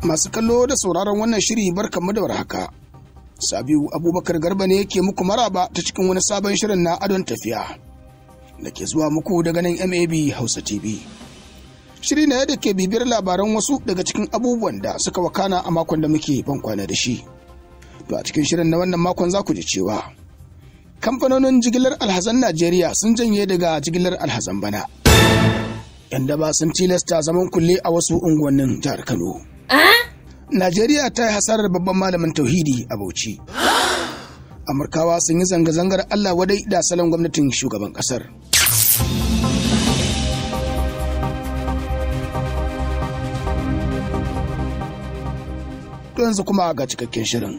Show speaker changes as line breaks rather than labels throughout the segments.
Masu kallo da sauraron wannan shiri, barkanmu da warhaka. Sabiu Abubakar Garba ne yake muku maraba ta cikin wani sabon shirin na Adon Tafiya da ke zuwa muku daga nan MAB Hausa TV. Shiri na yadda ke bibiyar labaran wasu daga cikin abubuwan da suka wakana a makon da muke ban kwana da shi. To, a cikin shirin na wannan makon za ku ji cewa kamfanonin jigilar alhazan Najeriya sun janye daga jigilar alhazan bana. 'Yan daba sun tilasta zaman kulle a wasu unguwannin jihar Kano. Najeriya ta yi hasarar babban malamin tauhidi a Bauchi. Amurkawa sun yi zanga-zangar Allah wadai da salon gwamnatin shugaban kasar. To, yanzu kuma ga cikakken shirin.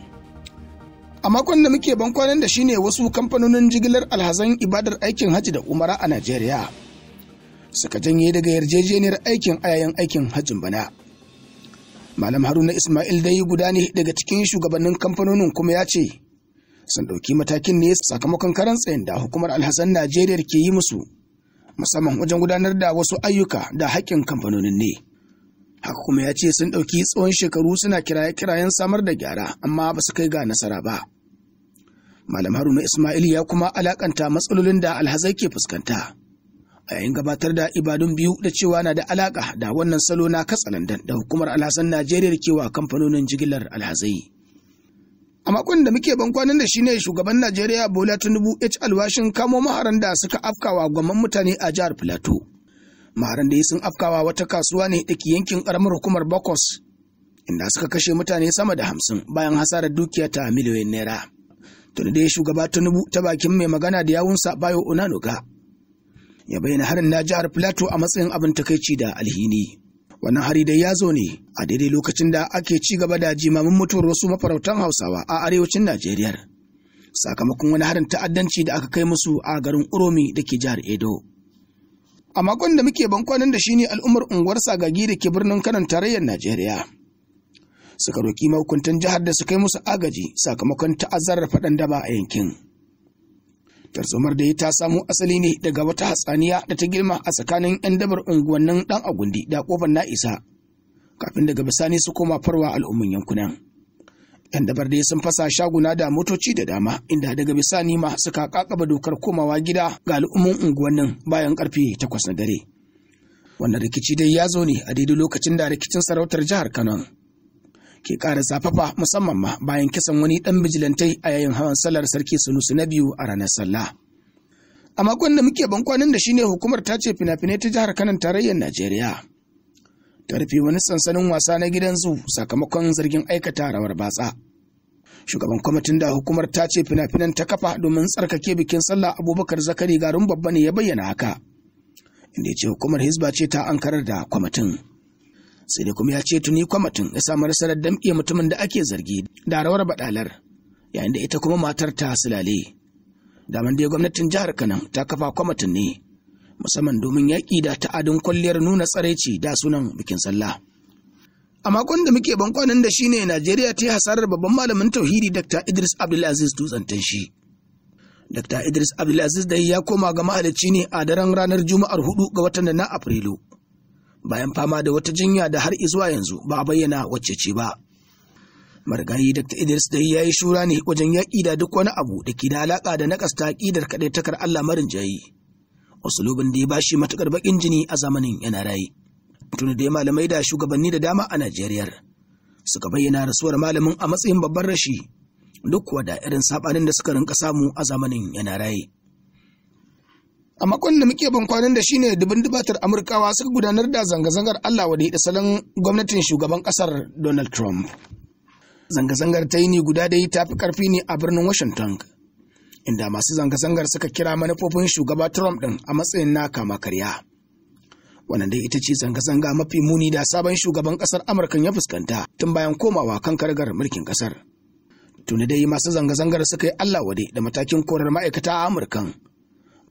A makon da muke bankwanan da shine wasu kamfanonin jigilar alhazan ibadar aikin hajji da umara a Najeriya suka janye daga yarjejeniyar aikin a yayin aikin hajjin bana. Malam Haruna Ismail dai guda ne daga cikin shugabannin kamfanonin, kuma ya ce sun ɗauki matakin ne sakamakon karan tsayin da hukumar alhazan Najeriya ke yi musu, musamman wajen gudanar da wasu ayyuka da haƙƙin kamfanonin ne. Haka kuma ya ce sun ɗauki tsawon shekaru suna kiraye-kirayen samar da gyara, amma ba su kai ga nasara ba. Malam Haruna Ismail ya kuma alakanta matsalolin da alhazai ke fuskanta a yayin gabatar da ibadun biyu da cewa na da alaka da wannan salo na katsalandan da hukumar alhazan Najeriya ke wa kamfanonin jigilar alhazai. A makon da muke bankwanan da shine shugaban Najeriya Bola Tinubu ya ci alwashin kamo maharan da suka afkawa gwamman mutane a jihar Filato. Maharan da sun afkawa wata kasuwa ne da ke yankin karamar hukumar Bokos, inda suka kashe mutane sama da 50 bayan hasarar dukiya ta miliyoyin naira. Tuni dai shugaba Tinubu, ta bakin mai magana da yawunsa Bayo Onanuga, ya bayyana harin na jihar Plateau a matsayin abin takaici da alhini. Wannan hari dai ya zo ne a daidai lokacin da ake ci gaba da jimamin mutuwar wasu mafarautan Hausawa a arewacin Najeriya, sakamakon wani harin ta'addanci da aka kai musu a garin Uromi da ke jihar Edo. A makon da muke bankwanan da shine al'ummar unguwar Sagagi da ke birnin Kano, tarayyar Najeriya, suka roƙi mahukuntan jihar da su kai musu agaji sakamakon ta'azzarar faɗan daba a yankin. Tarzomar da ta samo asali ne daga wata hatsaniya da ta girma a tsakanin 'yan dabar unguwannin Dan Agundi da Kofar Na'isa, kafin daga bisani su koma farwa al'umman yankunan. 'Yan dabar dai sun fasa shaguna da motoci da dama, inda daga bisani ma suka kakaba dokar komawa gida ga al'umman unguwannin bayan karfe 8 na dare. Wannan rikici dai ya zo ne a daidai lokacin da rikicin sarautar jihar Kano ke ƙara zafafa, musamman ma bayan kisan wani ɗan bijilantai a yayin hawan sallar Sarki Sunusu na biyu a ranar sallah. A makon da muke bankwanin da shine hukumar ta ce fina-finai ta jihar Kano, tarayyar Najeriya, ta rufe wani sansanin wasa na gidan zu sakamakon zargin aikata rawar batsa. Shugaban kwamitin da hukumar ta ce fina-finan ta kafa domin tsarkake bikin sallah, Abubakar Zakari Garin Babba, ne ya bayyana haka, inda ya ce hukumar Hizba ce ta ankarar da kwamitin. Sai dai kuma ya ce tuni kwamitin ya samu nasarar damƙe mutumin da ake zargi da rawar baɗalar, yayin da ita kuma matar ta silale. Daman dai gwamnatin jihar Kano ta kafa kwamitin ne musamman domin yaƙi da ta'adin kwalliyar nuna tsaraici da sunan bikin sallah. A makon da muke bankwanan da shine Najeriya ta yi hasarar babban malamin tauhidi, Dr. Idris Abdulaziz Dutsen Tanshi. Dr. Idris Abdulaziz dai ya koma ga mahalicci ne a daren ranar Juma'ar 4 ga watan na Afrilu, bayan fama da wata jinya da har zuwa yanzu ba a bayyana wacce ce ba. Marigayi Dr. Idris dai ya yi shura ne wajen yaƙi da duk wani abu da ke da alaƙa da naƙasta aƙidar kaɗaitakar Allah marinjayi, usulubin da ya bashi matuƙar baƙin jini a zamanin yana raye. Tuni dai malamai da shugabanni da dama a Najeriya suka bayyana rasuwar malamin a matsayin babban rashi, duk kuwa da irin saɓanin da suka rinka samu a zamanin yana raye. A makon da muke ban kwanan da shine dubin dubatar Amurkawa suka gudanar da zanga-zangar Allah wadai da salon gwamnatin shugaban kasar Donald Trump. Zanga-zangar ta yi ni guda dai ta fi karfi ne a birnin Washington, inda masu zanga-zangar suka kira manufofin shugaba Trump din a matsayin na kama karya. Wannan dai ita ce zanga-zanga mafi muni da sabon shugaban kasar Amurka ya fuskanta tun bayan komawa kan karagar mulkin kasar. Tuni dai masu zanga-zangar suka yi Allah wadai da matakin korar ma'aikata a Amurkan,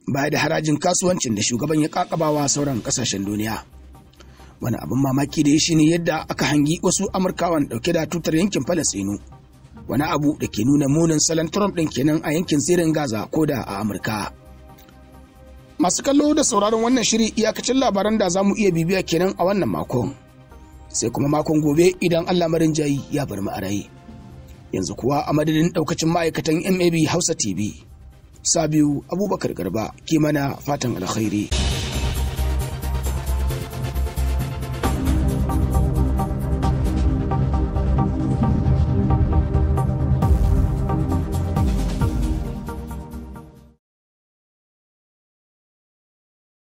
baya da harajin kasuwancin da shugaban ya kakabawa sauran kasashen duniya. Wani abin mamaki da ya shine yadda aka hangi wasu Amurkawan dauke da tutar yankin Falasinu, wani abu da ke nuna munin salon Trump ɗin kenan a yankin zirin Gaza ko da a Amurka. Masu kallo da sauraron wannan shiri, iyakacin labaran da za mu iya bibiya kenan a wannan makon. Sai kuma makon gobe idan Allah marin jayi ya bar mu a raye. Yanzu kuwa a madadin daukacin ma'aikatan MAB Hausa TV, Sabiu Abubakar Garba ke mana fatan alkhairi.